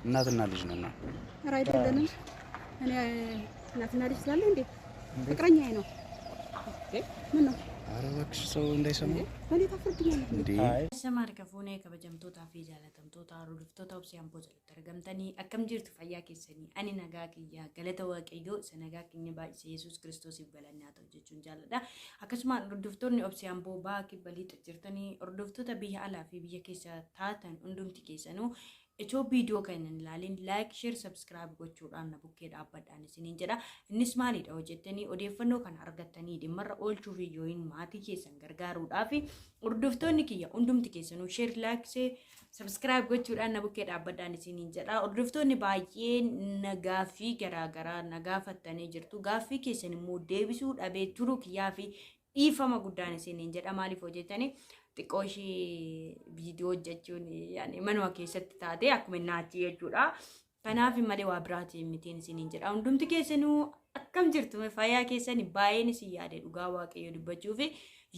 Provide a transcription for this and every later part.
እናትና ልጅ ነና። ኧረ አይደለንም። እኔ እናትና ልጅ ስላለ እንዴ ፍቅረኛዬ ነው። ምን ነው ኧረ እባክሽ ሰው እንዳይሰማ በእኔ ታፍርብኛለህ እንዴ። Sama harka fuunee kabajamtootaa fi jaalatamtoota hordoftoota Obsee Amboo jalatti argamtanii akkam jirtu fayyaa keessanii ani nagaa kiyya galata waaqayyoo isa nagaa keenya baay'ise Yesuus Kiristoosiif galannaa ta'u jechuun jaalladha. Akkasuma hordoftoonni Obsee Amboo baha kibba lixa jirtanii hordoftoota biyya alaa fi biyya keessa taatan hundumti keessanuu itoo viidiyoo kana hin ilaalin like, share, subscribe gochuudhaan na bukkee dhaabbadhaan isiniin jedha. Innis maalidha hojjettanii odeeffannoo kana argattanii dhimmarra oolchuu fi yooyin maatii keessan gargaaruudhaaf hordoftoonni kiyya hundumti keessanuu share, like, subscribe gochuudhaan na bukkee dhaabbadhaan isiniin jedha. Hordoftoonni baay'een na gaaffii garaagaraa na gaafattanii jirtu. Gaaffii keessan immoo deebisuu dhabee turuu kiyyaa fi dhiifama guddaan isiniin jedha. Maaliif hojjettanii xiqqoo ishii viidiyoo hojjechuun yaani manuma keessatti taate akkuma naachi jechuudha. Kanaaf malee waa biraatiin mitiin isiniin jedha. Hundumti keessanuu akkam jirtu fayyaa keessan baay'een isin yaade dhugaa waaqayyo dubbachuu fi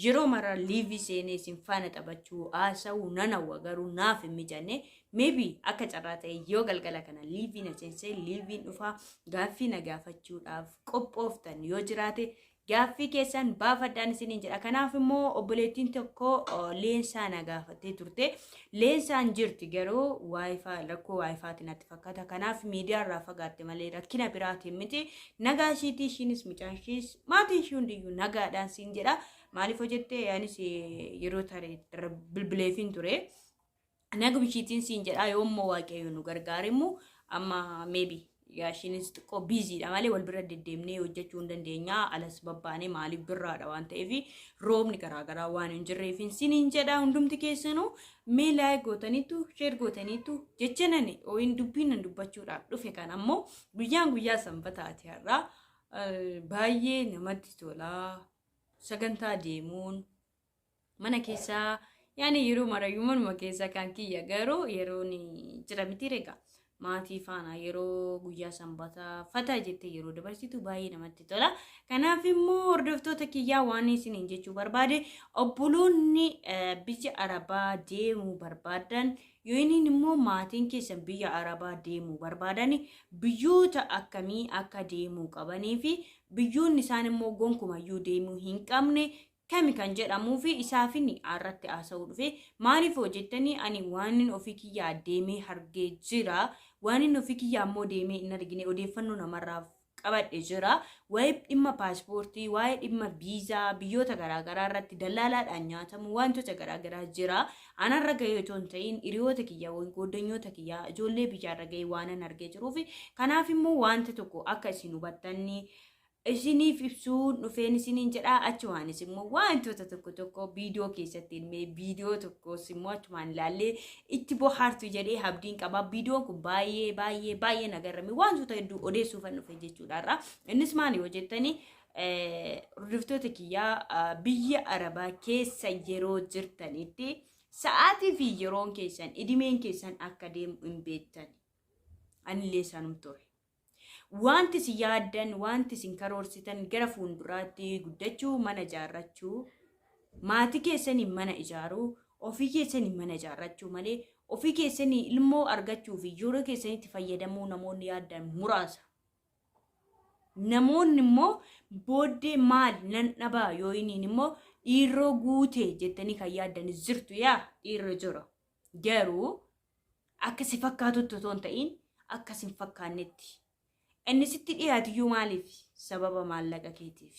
yeroo mara live seenee isin faana taphachuu haasa'uu nan hawwa garuu naaf hin mijanne maybe akka carraa ta'e yoo galgala kana live na seensee liveiin dhufaa gaaffii na gaafachuudhaaf qophooftan yoo jiraate gaaffii keessan baafadhaan isiniin jedha. Kanaaf immoo obboleettiin tokko leensaa na gaafattee turte. Leensaan jirti garuu WiFi rakkoo WiFitiin natti fakkaata. Kanaaf miidiyaa irraa fagaatte malee rakkina biraatiin miti. Nagaa ishiitii ishiinis mucaan ishiis maatiin ishii hundiyyuu nagaadhaan siin jedha. Maaliif hojjettee anis yeroo tare bilbileefin ture. Naguma ishiitiin siin jedha yoommoo waaqayyo nu gargaarimu amma maybe ishiinis xiqqoo busydha malee wal bira deddeemnee hojjechuu hin dandeenya. Alas babbaanee maaliif birraadha waan ta'eef roobni garaagaraa waan hin jirreef siniin jedha hundumti keessanuu mee like gootaniitu share gootaniitu jecha nani ooyin dubbiin nan dubbachuudhaaf dhufe kan ammoo guyyaan guyyaa sanbataati har'a baay'ee namatti tola sagantaa deemuun mana keessaa yaani yeroo marayyuu manuma keessaa kan kiyya garuu yeroon jira miti reega. Maatii faana yeroo guyyaa sanbataa fataa jettee yeroo dabarsitu baay'ee namatti tola. Kanaaf immoo hordoftoota kiyyaa waan isiniin jechuu barbaade obboloonni biyya Arabaa deemuu barbaadan yookiin immoo maatiin keessan biyya Arabaa deemuu barbaadan biyyoota akkamii akka deemuu qabanii fi biyyoonni isaan immoo gonkumayyuu deemuu hin qabne kami kan jedhamuu fi isaafin irratti haasa'uu dhufe maaliif hojjettanii ani waan ofii kiyyaa deemee argee jira waan inni ofii kiyyaa immoo deemee hin argine odeeffannoo namarraa qabadhe jira waa'ee dhimma paaspoortii waa'ee dhimma viizaa biyyoota garaagaraa irratti dallaalaadhaan nyaatamu wantoota garaagaraa jira anarra gahee otoo hin ta'in hiriyoota kiyyaa goddanyoota kiyyaa ijoollee biyyaarra gahee waan an argee jiruuf kanaaf immoo wanta tokko akka isin hubattanii isiniif ibsuun dhufeen isiniin jedha achumaanis immoo wantoota tokko tokko viidiyoo keessatti ilmee viidiyoo tokkos immoo achumaan ilaallee itti bohaartu jedhee abdiin qaba. Viidiyoon kun baay'ee baay'ee baay'ee nagarrame wantoota hedduu odeessuufan dhufe jechuudha. Innis maali yoo jettanii hordoftoota kiyyaa biyya Arabaa keessa yeroo jirtanitti sa'aatii fi yeroon keessan idimeen keessan akka deemu hin beektan. Anillee sanum ture. Wanti isin yaaddan, wanti isin karoorsitan gara fuulduraatti guddachuu, mana ijaarrachuu, maatii keessanii mana ijaaruu, ofii keessanii mana ijaarrachuu malee ofii keessanii ilmoo argachuu fi yeroo keessanitti fayyadamuu namoonni yaaddan muraasa. Namoonni immoo booddee maal nan dhabaa yoo inni immoo dhiiroo guutee jettanii kan yaaddan jirtu yaa dhiirri jira. Garuu akka si fakkaatutti otoo hin ta'in akka si hin fakkaannetti. Inni sitti dhiyaatu maaliif? Sababa maallaqa keetiif.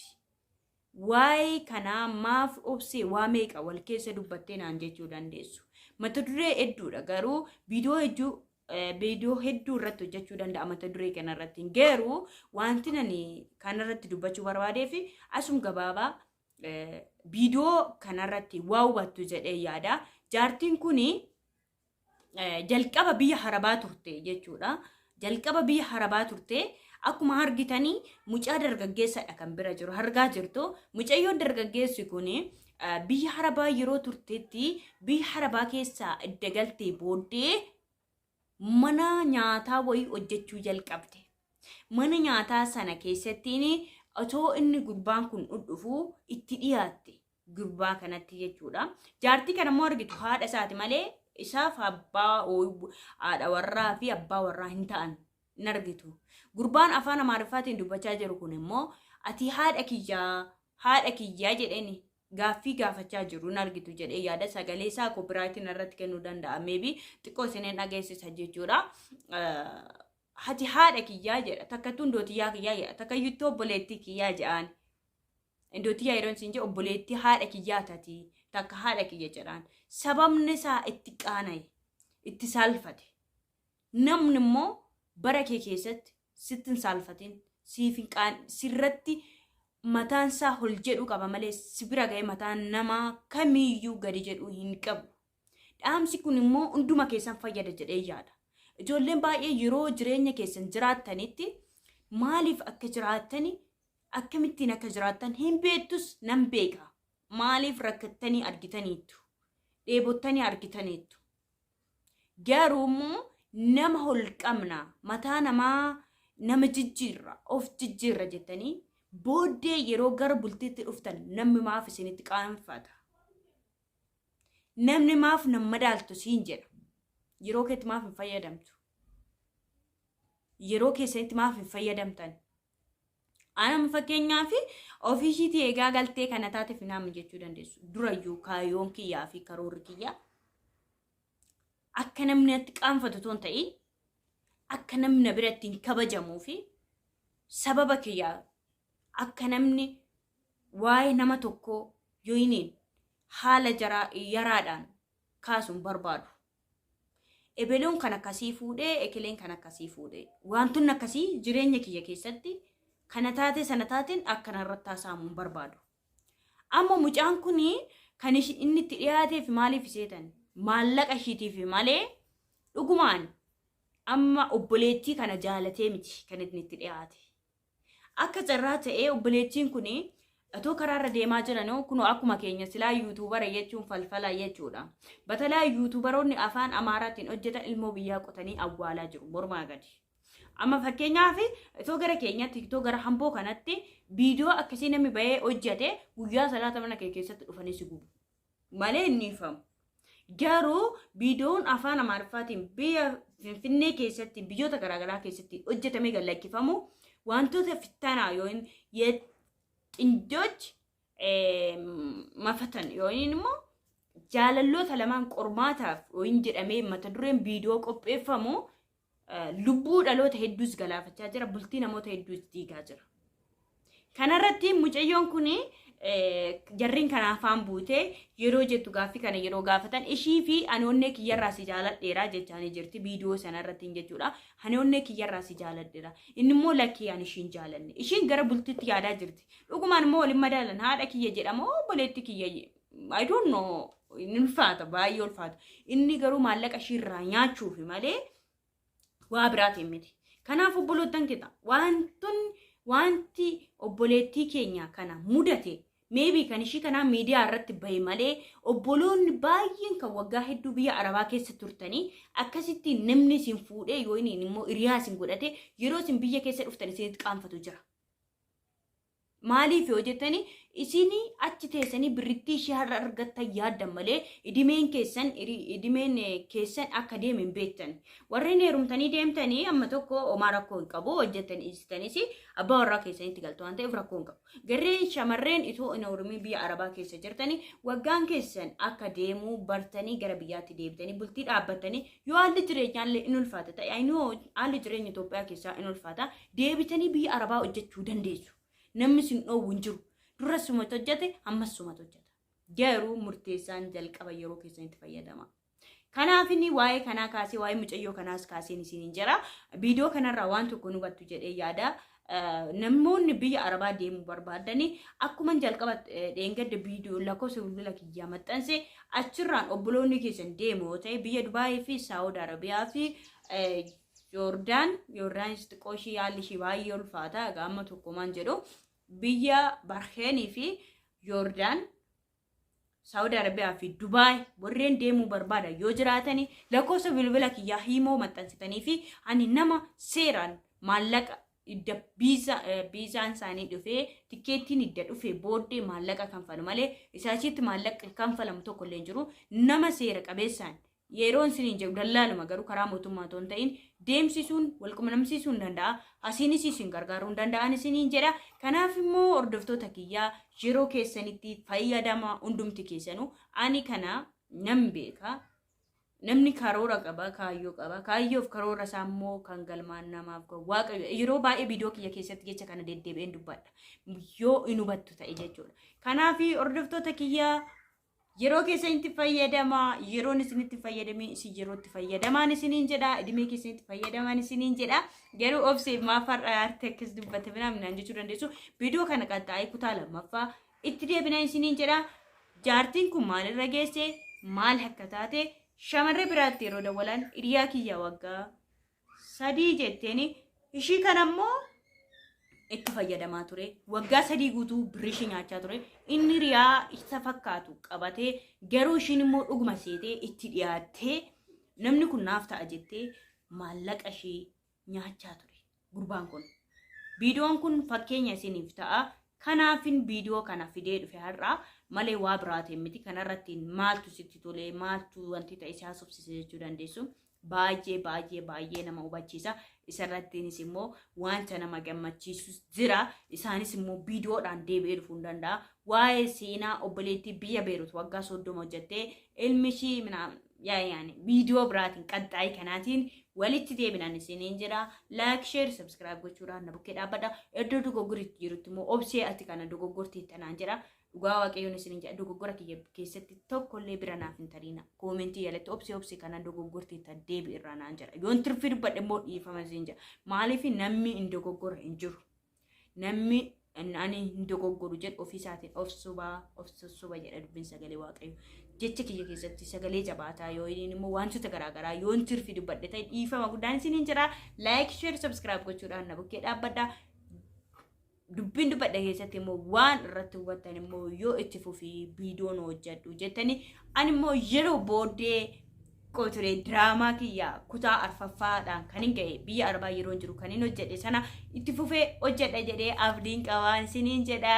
Waa'ee kanaa maaf obsee waa meeqa wal keessa dubbattee naan jechuu dandeessu. Mata duree hedduudha garuu viidiyoo hedduu irratti hojjechuu danda'a mata duree kanarratti. Garuu wanti nani kanarratti dubbachuu barbaadee fi asum gabaabaa viidiyoo kanarratti waa hubattu jedhee yaada. Jaartiin kuni jalqaba biyya Arabaa turte jechuudha. Jalqaba biyya Arabaa turte akkuma argitanii mucaa dargaggeessadha kan bira jiru argaa jirtu. Mucayyoon dargaggeessi kuni biyya Arabaa yeroo turtetti biyya Arabaa keessaa edda galtee booddee mana nyaataa wayii hojjechuu jalqabde. Mana nyaataa sana keessattiin otoo inni gurbaan kun dhufu itti dhiyaatte gurbaa kanatti jechuudha. Jaartii kana immoo argitu haadha isaati malee Isaaf abbaa haadha warraa fi abbaa warraa hin ta'an hin argitu. Gurbaan afaan Amaariffaatiin dubbachaa jiru kun immoo ati haadha kiyyaa haadha kiyyaa jedheen gaaffii gaafachaa jiru hin argitu jedhee yaada. Sagalee isaa copyrightiin irratti kennuu danda'a. Maybe xiqqoo isiniin dhageessisa jechuudha. Ati haadha kiyyaa jedha. Takkattuu indootiyyaa kiyyaa jedha. Takkayyuutti obboleettii kiyyaa jedhaan. Indootiyyaa yeroo isin jedhu obboleettii haadha kiyyaa taati. Takka haadha kiyya jedhaan. Sababni isaa itti qaana'e. Itti saalfate. Namni immoo bara kee keessatti sitti hin saalfatin, siif hin qaan, sirratti mataan isaa ol jedhuu qaba malee si bira ga'ee mataan namaa kamiiyyuu gadi jedhuu hin qabu. Dhaamsi kun immoo hunduma keessan fayyada jedhee yaada. Ijoolleen baay'ee yeroo jireenya keessan jiraattanitti maaliif akka jiraattani, akkamittiin akka jiraattan hin beektus, nan beeka. Maaliif rakkattanii argitaniittu? Dheebottanii argitaniittu. Garuu immoo nama ol qabna, mataa namaa nama jijjiirra, of jijjiirra jettanii booddee yeroo gara bultiitti dhuftan namni maaf isinitti qaanfata? Namni maaf nan madaaltu siin jedha. Yeroo keetti maaf hin fayyadamtu? Yeroo keessanitti maaf hin fayyadamtan? Anama fakkeenyaaf ofii ishiitii eegaa galtee kana taateef naama jechuu dandeessu. Durayyuu kaayyoon kiyyaa fi karoorri kiyyaa akka namni natti qaanfatu otoo hin ta'in, akka namni na biratti hin kabajamuu fi sababa kiyyaa akka namni waa'ee nama tokkoo yookiin haala jaraa yaraadhaan kaasuun barbaadu. Ebeluun kan akkasii fuudhee, ekeleen kan akkasii fuudhee. Wantoonni akkasii jireenya kiyya keessatti kana taatee sana taateen akkana irratti haasa'amuu hin barbaadu. Amma mucaan kun kan inni itti dhiyaateef maaliif iseetan? Maallaqa ishiitiif malee dhugumaan amma obboleettii kana jaalatee miti kan inni itti dhiyaate. Akka carraa ta'ee obboleettiin kun otoo karaarra deemaa jiranuu, kunoo akkuma keenya silaa YouTubera jechuun falfala jechuudha. Batalaa YouTuberoonni afaan Amaaraatiin hojjetan ilmoo biyyaa qotanii awwaalaa jiru mormaa gadi. Amma fakkeenyaaf itoo gara keenyatti, itoo gara hamboo kanatti viidiyoo akkasii namni bahee hojjete, guyyaa salaata mana kee keessatti dhufanii si gubu. Malee inni ifamu. Garuu viidiyoon afaan Amaariffaatiin biyya Finfinnee keessatti, biyyoota garaagaraa keessatti hojjetamee gad lakkifamu wantoota fittanaa yookiin xindoch mafatan yookiin immoo jaalalloota lamaan qormaataaf yookiin jedhamee mata dureen viidiyoo qopheeffamu lubbuu dhaloota hedduus galaafachaa jira, bultii namoota hedduus diigaa jira. Kanarratti mucayyoon kun jarreen kana afaan buutee yeroo jettu, gaaffii kana yeroo gaafatan, ishii fi ani onnee kiyyarraa si jaaladheera jechaanii jirti viidiyoo sanarratti jechuudha. Ani onnee kiyyarraa si jaaladheera. Inni immoo lakkii, ani ishiin jaalanne. Ishiin gara bultiitti yaadaa jirti. Dhugumaan immoo waliin madaalan, haadha kiyya jedhama obboleetti kiyya, I don't know, inni ulfaata, baay'ee ulfaata. Inni garuu maallaqa ishiirraa nyaachuufi malee waa biraatiin miti. Kanaaf obboloottan keenya, wantoonni wanti obboleettii keenya kana mudate maybe kan ishii kanaa miidiyaa irratti bahe malee, obboloonni baay'een kan waggaa hedduu biyya Arabaa keessa turtanii akkasitti namni isin fuudhee yoo inni immoo hiriyaa isin godhate, yeroo isin biyya keessa dhuftan isinitti qaanfatu jira. Maaliif yoo jettani, isin achi teessanii birrittii ishee har'a argattan yaaddan malee idimeen keessan akka deeme hin beektan. Warreen heerumtanii deemtanii amma tokko homaa rakkoo hin qabu, hojjettanii dhiistanis abbaa warraa keessanitti galtu waan ta'eef rakkoo hin qabu. Gareen shamarreen itoo hin heerumin biyya Arabaa keessa jirtanii waggaan keessan akka deemuu bartanii gara biyyaatti deebitanii bultii dhaabbatanii, yoo haalli jireenyaallee in ulfaata ta'e, haalli jireenya Itoophiyaa keessaa in ulfaata, deebitanii biyya Arabaa hojjechuu dandeessu. Namni sin dhoowwu hin jiru. Dura sumatu hojjete, ammas sumatu hojjeta. Garuu murteessaan jalqaba yeroo keessanitti fayyadama. Kanaaf inni waa'ee kanaa kaasee, waa'ee mucayyoo kanaas kaaseen isiniin jira. Viidiyoo kanarraa waan tokko nu hubattu jedhee yaada. Namoonni biyya Arabaa deemuu barbaadanii akkuma jalqaba dheengadda viidiyoo lakkoofsa bilbila kiyyaa maxxanse, achirraan obboloonni keessan deemu yoo ta'e, biyya Dubaayii fi Saawud Arabiyaa fi Joordaan, Joordaanis xiqqoo ishii haalli ishii baay'ee ulfaata, egaa amma tokkomaan jedhu, biyya Barheenii fi Joordaan, Saawud Arabiyaa fi Dubaay warreen deemuu barbaadan yoo jiraatani, lakkoofsa bilbila kiyyaa himoo maxxansitanii fi ani nama seeraan maallaqa idda biizaan isaanii dhufee, tikkeettiin idda dhufee booddee maallaqa kanfalu malee isaa achitti maallaqa kanfalamu tokko illee hin jiru. Nama seera qabeessaan Yeroon isiniin jedhu dallaaluma garuu karaa mootummaa otoo hin ta'in deemsisuun wal qunnamsiisuu hin danda'a. Asiinis isin gargaaruu hin danda'an isiniin jedha. Kanaaf immoo hordoftoota kiyyaa yeroo keessanitti fayyadama hundumti keessanuu ani kana nan beeka. Namni karoora qaba, kaayyoo qaba. Kaayyoof karoora isaa immoo kan galmaan namaaf gahu Waaqayyo. Yeroo baay'ee viidiyoo kiyya keessatti jecha kana deddeebi'een dubbadha. Yoo hin hubattu ta'e jechuudha. Kanaaf hordoftoota kiyyaa yeroo keessanitti fayyadamaa, yeroon isinitti fayyadamee isin yerootti fayyadamaan isiniin jedha, idimee keessanitti fayyadamaan isiniin jedha. Garuu obseef maaf har'a aartee akkas dubbate minaa minaan jechuu dandeessu. Viidiyoo kana qaxxaa'ee kutaa lammaffaa itti deebina isiniin jedha. Jaartiin kun maalirra geesse maal akka taate shamarree biraatti yeroo dawwalan hiriyaa kiyya waggaa 3 jetteeni ishii kana immoo itti fayyadamaa ture. Waggaa 3 guutuu birrii ishii nyaachaa ture. Inni hiriyaa isa fakkaatu qabatee garuu ishiin immoo dhuguma seetee itti dhiyaattee namni kun naaf ta'a jettee maallaqa ishii nyaachaa ture gurbaan kun. Viidiyoon kun fakkeenya isiniif ta'a. Kanaafin viidiyoo kana fidee dhufe har'a malee waa biraatiin miti. Kanarratti maaltu sitti tole maaltu wanti ta'e si haasofsiise jechuu dandeessu. Baay'ee baay'ee baay'ee nama hubachiisa. Isarrattiinis immoo wanta nama gammachiisus jira. Isaanis immoo viidiyoodhaan deebi'ee dhufuu hin danda'a. Waa'ee seenaa obboleettii biyya Beerut waggaa 30 hojjettee ilmi ishii yaani viidiyoo biraatiin qaxxaa'ii kanaatiin walitti deebinan isiniin jedha. Like, share, subscribe gochuudhaan na bukkee dhaabbadha. Iddoo dogoggorri jirutti immoo obsee ati kana dogoggorteetta naan jedha. Dhugaa waaqayyoon isiniin jedha dogoggora kiyya keessatti tokkollee bira naaf hin tariina. Koomentii jalatti obsee obsee kana dogoggorteetta deebi irraa naan jedha. Yoon tirfii dubbadhe immoo dhiifama isiniin jedha. Maaliif namni hin dogoggorre hin jiru. Namni ani hin dogoggoru jedhu ofii isaatiin of sobaa of sossoba jedha dubbiin sagalee waaqayyo. Jecha kiyya keessatti sagalee jabaataa yoo inni immoo wantoota garaagaraa yoon tirfi dubbadhe ta'e dhiifama guddaan isiniin jira. Like, share, subscribe gochuudhaan na bukkee dhaabbadha. Dubbiin dubbadhe keessatti immoo waan irratti hubattan immoo yoo itti fufii viidiyoon hojjedhu jettanii ani immoo yeroo booddee ture diraamaa kiyya kutaa arfaffaadhaan kan hin ga'e biyya arbaa yeroo jiru kan hin hojjedhe sana itti fufee hojjedha jedhee abdiin qabaan isiniin jedha.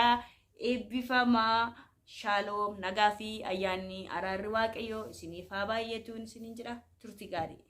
Eebbifamaa shaaloom nagaa fi ayyaanni araarri waaqayyoo isiniif haa baay'atuun isiniin jedha turtii gaarii.